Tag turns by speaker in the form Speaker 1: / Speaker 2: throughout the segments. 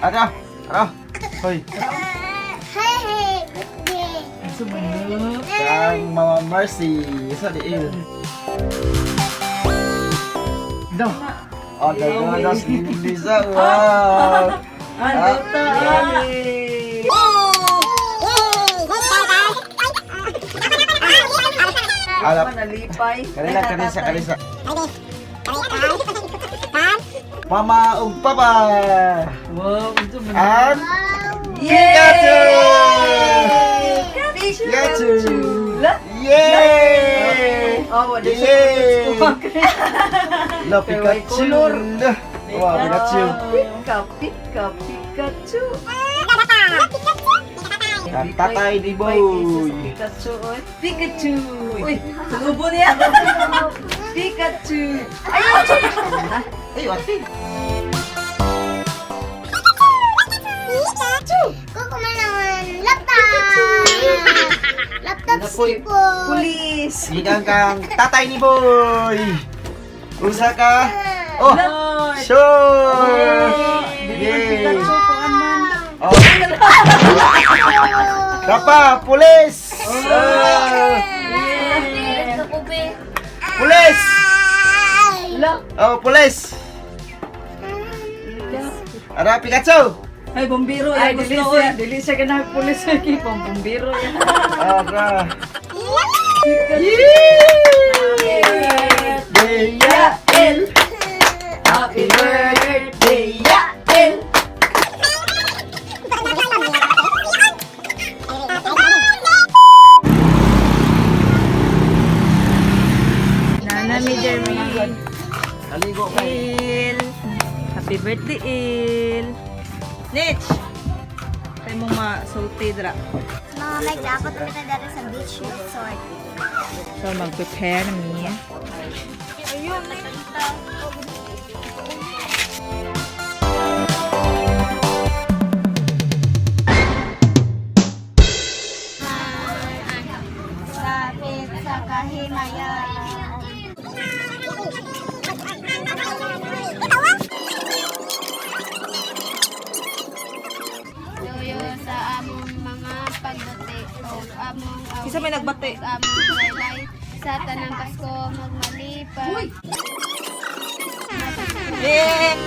Speaker 1: Ara, ara. Hoy.
Speaker 2: Hey, birthday.
Speaker 3: Sumunod.
Speaker 1: Kang Mama Mercy. Sa diil. No. Oh, naganas ni Lisa. Wow.
Speaker 3: Ano ta?
Speaker 1: Alap.
Speaker 3: Nalipay.
Speaker 1: Kanila, kanisa, kanisa. Mama ug Papa.
Speaker 3: Wow, ito man.
Speaker 1: Ang
Speaker 3: Yay!
Speaker 1: Pikachu!
Speaker 3: Pikachu! La?
Speaker 1: Yay!
Speaker 3: Oh, wala siya.
Speaker 1: Yay! La
Speaker 3: Pero may
Speaker 1: Pikachu!
Speaker 3: color.
Speaker 1: Wow, Pikachu!
Speaker 3: Pika, pika, Pikachu.
Speaker 1: Ang tatay ni
Speaker 3: Lipay kaysa sa
Speaker 1: Boy!
Speaker 3: Pikachu, oy. Pikachu! Uy, sulubo niya. Pikachu! Ayun!
Speaker 1: Ay, ate!
Speaker 2: Pikachu! Kuko man naman laptop! Laptop
Speaker 1: Napoy.
Speaker 2: sipon!
Speaker 3: Pulis!
Speaker 1: Gikan kang tatay ni Boy! Usa ka? Oh! Sure!
Speaker 3: Yay!
Speaker 1: Yay!
Speaker 3: Pikachu, kuan man.
Speaker 1: Oh. Rapa, pulis! Ah, pulis!
Speaker 3: La.
Speaker 1: Oh, pulis! Ara, Pikachu!
Speaker 3: Ay, bombiro. Ay, dili siya. Dili siya ganang pulis. Ay, bombiro yan.
Speaker 1: Ara.
Speaker 3: Yay!
Speaker 1: Yeah!
Speaker 3: El. Happy birthday, Yael! Nana mi Jeremy.
Speaker 1: Naligo ka.
Speaker 3: Il. Happy birthday, Il. Nich! Tayo mong masulti dra.
Speaker 2: Mga may dapat kami na sa beach resort.
Speaker 3: So, mag-prepare na mi.
Speaker 2: Ayun, Sakit sa kahimayan.
Speaker 4: Luyo sa among mga pagbati o among
Speaker 3: Kinsa may nagbati?
Speaker 4: Sa among laylay sa tanang Pasko magmalipay.
Speaker 3: Yeah!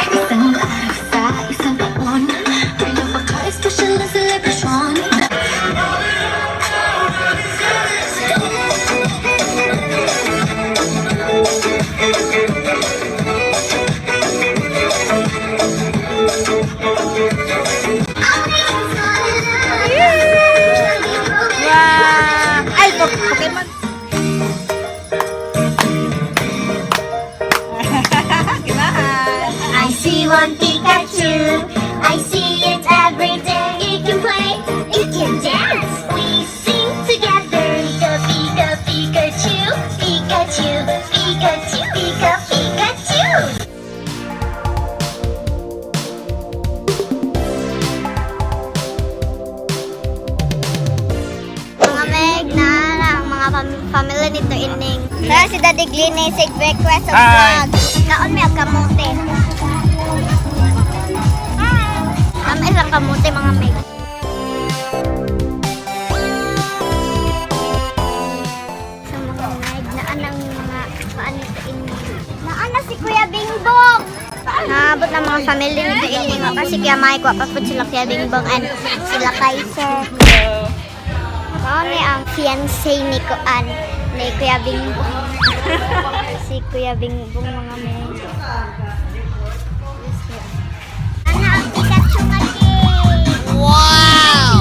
Speaker 5: Isang araw sa isang taon, may napaka-espesyal na selebrasyon.
Speaker 3: Wow! Ay, Pokemon! Kinahan!
Speaker 2: I see one Pikachu. I see it every day. It can play, it can dance. We sing together. Pika Pika Pikachu, Pikachu, Pikachu, Pika Pikachu. Mga meg na ang mga family nito ining. Kaya si Daddy Glenn ay sig request of
Speaker 1: Hi.
Speaker 2: vlog. Kaon may og kamote. Ang isang kamote mga meg. Sa mga meg, naan ang mga paan nito ining. Naan na si Kuya Bingbong! Naabot na mga family nito ining. Wa pa si Kuya Mike, wa pa po sila Kuya Bingbong and sila Kaiser. Mao ni ang fiancé ni Kuan ni Kuya Bingbong. Si Kuya Bingbong mga may. Ano ang Pikachu nga cake? Wow!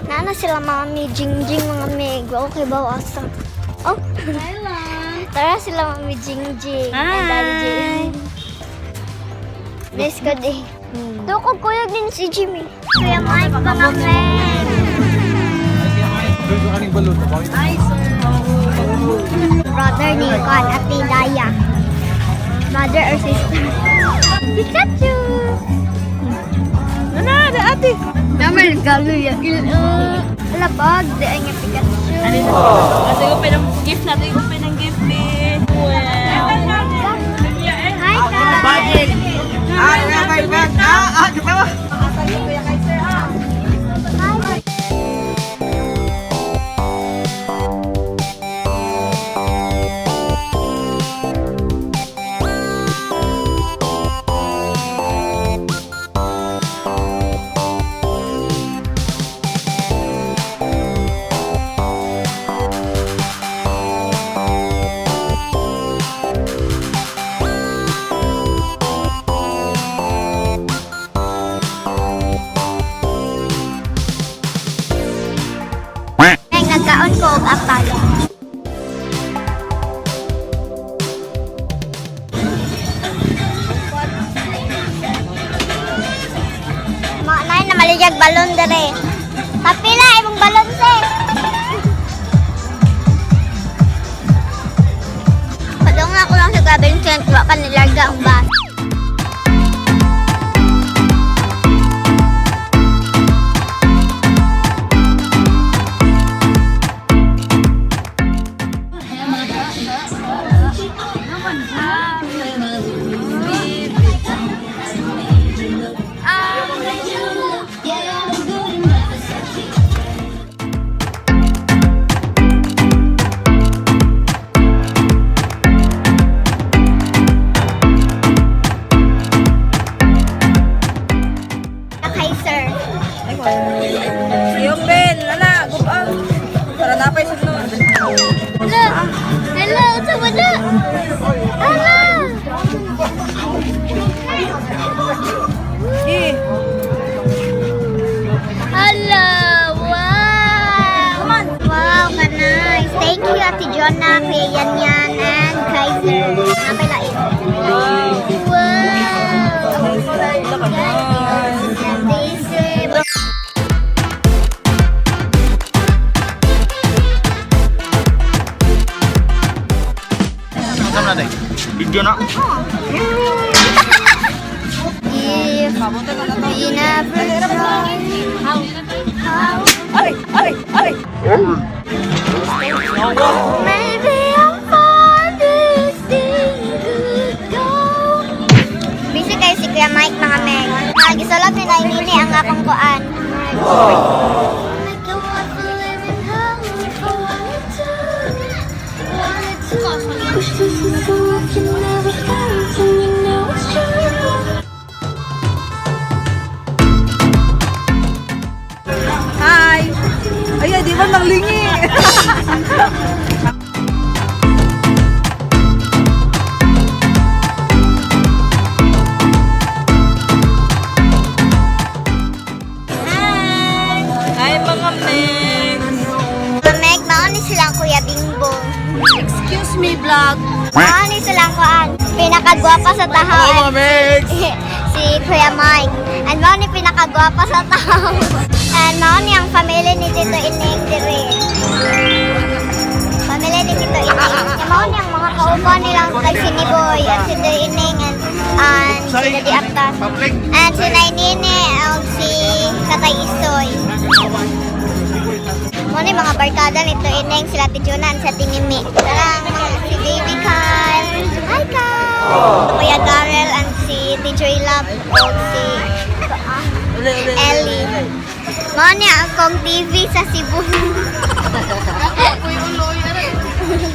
Speaker 2: Nana sila Mami Jingjing mga meg. Okay ba asa? Oh. Tara sila Mami Jingjing. Ay, Daddy Jing. Miss ko din. Tukog kuyog din si Jimmy. Kuya Mike, mga meg.
Speaker 3: Ay, so
Speaker 2: kuan, Ate Daya. Mother or sister. Pikachu!
Speaker 3: Nana, na ate.
Speaker 2: Naman galo ya. Ala bag, di ay nga Pikachu.
Speaker 6: Kasi open ang gift natin, open ang gift, eh. Wow.
Speaker 2: Hi, guys!
Speaker 1: Ah, bye, bye. Ah, ah, katawa.
Speaker 2: Hi! Ay, nagkaon ko og apal. Mo nay na maligag balon dere. Kapila imong balon se. Padung na ko lang sa Kuya Vincent, wa pa nilarga ang bus.
Speaker 5: Yeah, I'm good enough.
Speaker 2: Kay sir.
Speaker 3: I-open, nana, gupang. Para napay sa no.
Speaker 2: Hello. Hello, sa wala. Hello.
Speaker 3: Eh,
Speaker 2: Hello. Wow. Wow, ka-nice. Thank you, Ate Jonah, kay Yan Yan, and Kaiser. Napay lain. Wow. Guys,
Speaker 1: Sama na, day. Video na.
Speaker 2: If we never try, how
Speaker 3: ay, ay, ay.
Speaker 2: Maybe I'm far this thing could go. Busy kayo si Kuya Mike, mga Meg. Gisulot ni Nay Nini ang akong kuan.
Speaker 5: Wish this was a love you never felt and you know it's true.
Speaker 3: Hi. Ay, di ba nanglingi?
Speaker 6: Hi, mga Megs.
Speaker 2: Mga Meg, mao ni silang Kuya Bingbong.
Speaker 4: Excuse me, vlog.
Speaker 2: Mao ni silang kuan. Pinakagwapa sa tahaw.
Speaker 1: Hello, mga Megs.
Speaker 2: Si Kuya Mike. And mao ni pinakagwapa sa tao. And mao ni ang family ni Tito Ining dire. Family ni Tito Ining. And mao ni ang mga kauban nilang kay si Niboy at si Tito Ining and si Daddy Atas.
Speaker 1: Public.
Speaker 2: And si Nay Nene and si Tatay Isoy. Mao ni mga barkada ni Tito Ining, sila Ate Juna and sa Ate Mimi. Tara, ang mga si Baby Kyle. Hi, Kyle! Kuya Darrell and si DJ Love o si Ellie. Mao ni akong TV sa Cebu.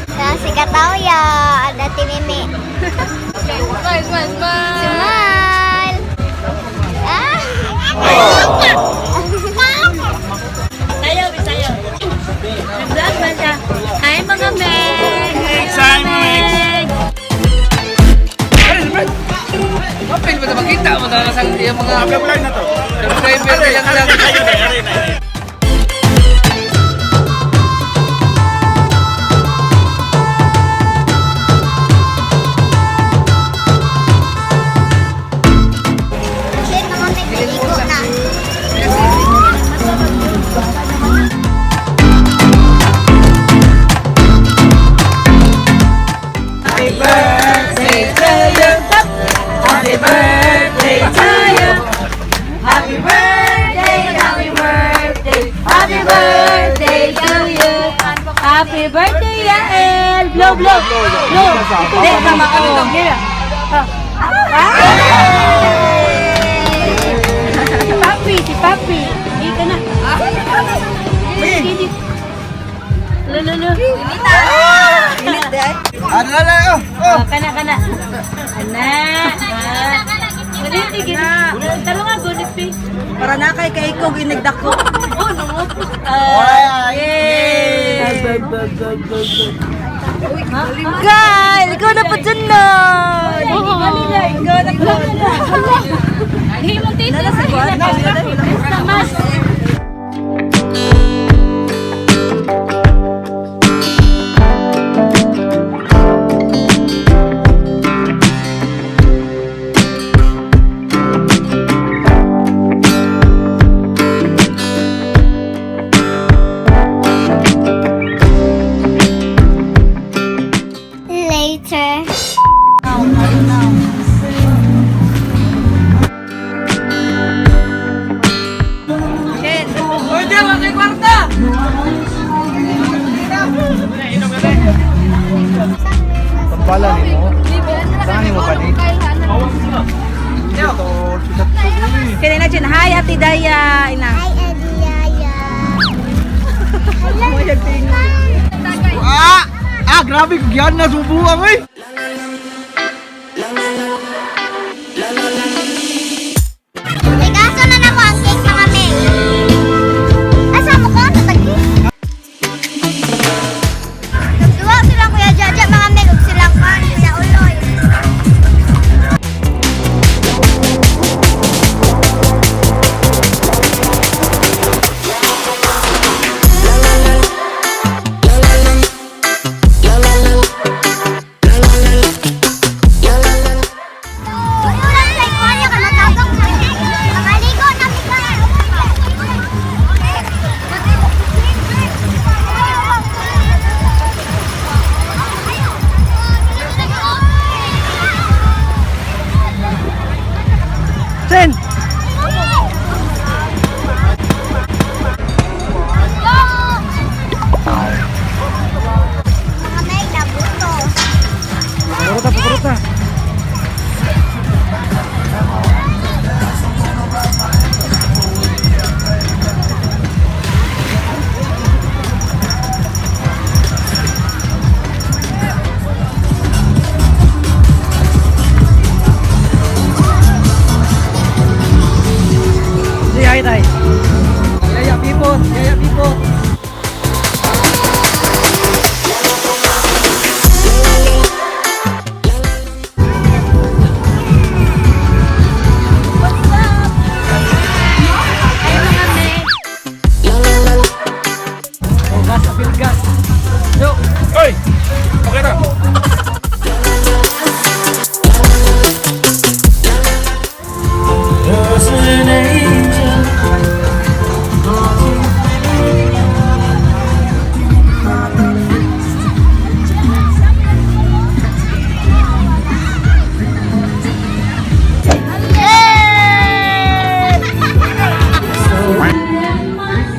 Speaker 2: Sa si Katawya at Ate Mimi.
Speaker 4: Smile, smile, smile.
Speaker 2: Smile! Ah!
Speaker 6: Sayaw, sayaw. Nag-vlog man siya. Hi, mga Megs.
Speaker 1: Hi, Megs.
Speaker 7: Open ba na makita mo na sa yung mga
Speaker 1: Vlog na to.
Speaker 7: subscriber nilang lang.
Speaker 1: Aray, aray, aray.
Speaker 2: Actually, mga nagliligo na.
Speaker 6: Blow, blow. Blow. Hindi, tama kami to. Si Papi, si Papi. Hindi ka na. Hindi. Lo, lo, lo.
Speaker 1: Ano na lang, oh!
Speaker 6: Oh, kana, kana. Ana. Ah. Gunit, gunit. Talo nga, gunit, pi.
Speaker 3: Para na kay kay ko ginigdako.
Speaker 6: Oh, nungo. Ah,
Speaker 1: Yay!
Speaker 6: Kyle, ikaw na po dyan na. Ikaw na po. Himong tito. Tamas.
Speaker 2: Later.
Speaker 3: Oy, di wala kay kwarta.
Speaker 1: Tambala ni mo. Saan ni mo pa ni?
Speaker 3: Kini na chin, hi Ate Daya ina.
Speaker 2: Hi, Adiaya.
Speaker 1: Ah! Ah, grabe ko gyan na subuang eh.
Speaker 2: Ikaso na nako ang cake mga May. Asa mo ko? Tatagi? Nagduwa silang Kuya Jaja mga May ug silang kan sa uloy. Makaligo na mi
Speaker 1: Sen!
Speaker 2: Mga may nabuto.
Speaker 1: Puruta, puruta.
Speaker 3: Di ay tay. Yaya people, yaya people.
Speaker 1: Oh, gas, apil gas.
Speaker 7: Yo! Oy! Okay na.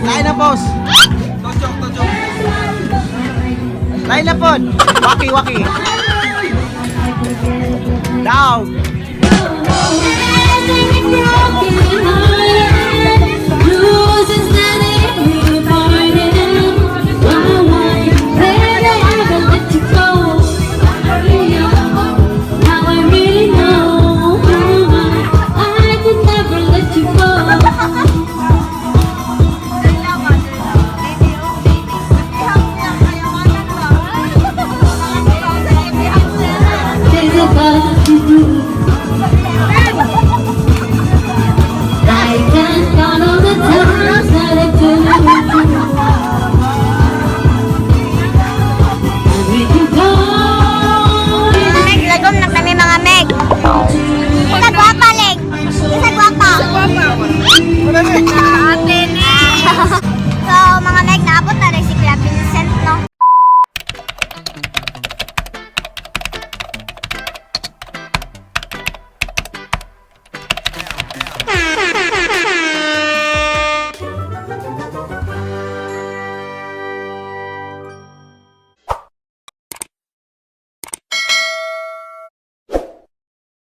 Speaker 1: Lain na, boss. Tojok, tojok. Lain na pod. Waki, waki. Dog.
Speaker 5: Broken heart.